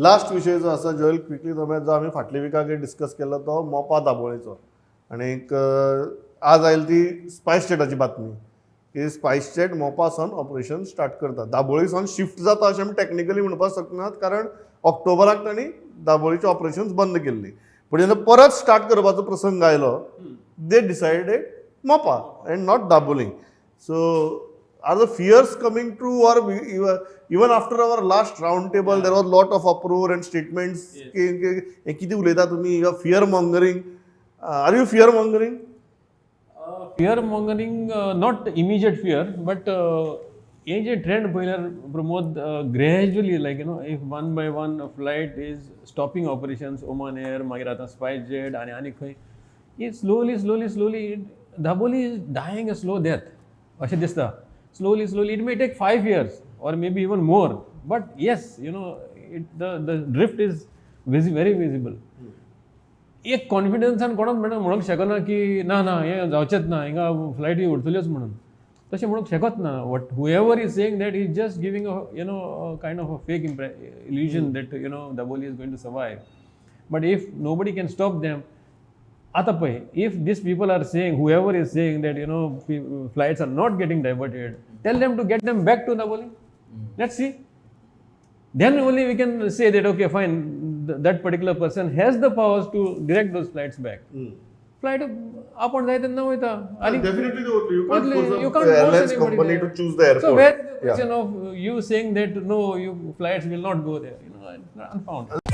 Last विशय जो आसा जोएल, क्विकली, तो म्हळ्यार जो आमी फाटल्या विकाक डिस्कस केल्लो तो मोपा दाबोळेचो. आनीक आज आयली ती स्पायस जेटाची बातमी की स्पायस जेट मोपा सावन ऑपरेशन स्टार्ट करता, दाबोळी सावन शिफ्ट जाता अशें आमी टॅक्निकली म्हणपाक शकनात, कारण ऑक्टोबराक तांणी दाबोळीचे ऑपरेशन्स बंद केल्ली. पूण जेन्ना परत स्टार्ट करपाचो प्रसंग आयलो, they decided Mopa and not Dabolim. So are the fears coming true or even after our last round table there was lot of uproar and statements की हे कितें उलयता तुमी, fear mongering? Are you fear mongering? Fear mongering, not immediate fear, but हे जे trend पळयल्यार Pramod, gradually, like if one by one flight is stopping operations, Oman Air, मागीर आतां spice jet आनी आनी खंय, ही slowly, slowly, slowly Dabolim is dying a slow death अशें दिसता. Slowly, slowly, it may take 5 years or maybe even more, but yes, it the drift is very visible. एक कॉन्फिडन्सान कोणाक म्हणूंक शकना की ना ना, हें जावचेंच ना, हिंगा फ्लायटी उरतल्योच म्हणून, तशें म्हणूंक शकत ना. What whoever is saying that is just giving a kind of a fake illusion that Dabolim is going to survive. But if nobody can stop them, आतां पळय, if these people are saying, whoever is saying that flights are not getting diverted, tell them to get them back to Dabolim. Let's see. Then only we can say that, okay, fine, that particular person has the powers to direct those flights back. Flight आपण जाय तेन्ना वयता आनी definitely you you can't force airlines anybody company there. To choose the So airport. Where is the question of you saying that no, you flights will not go there? It's unfounded.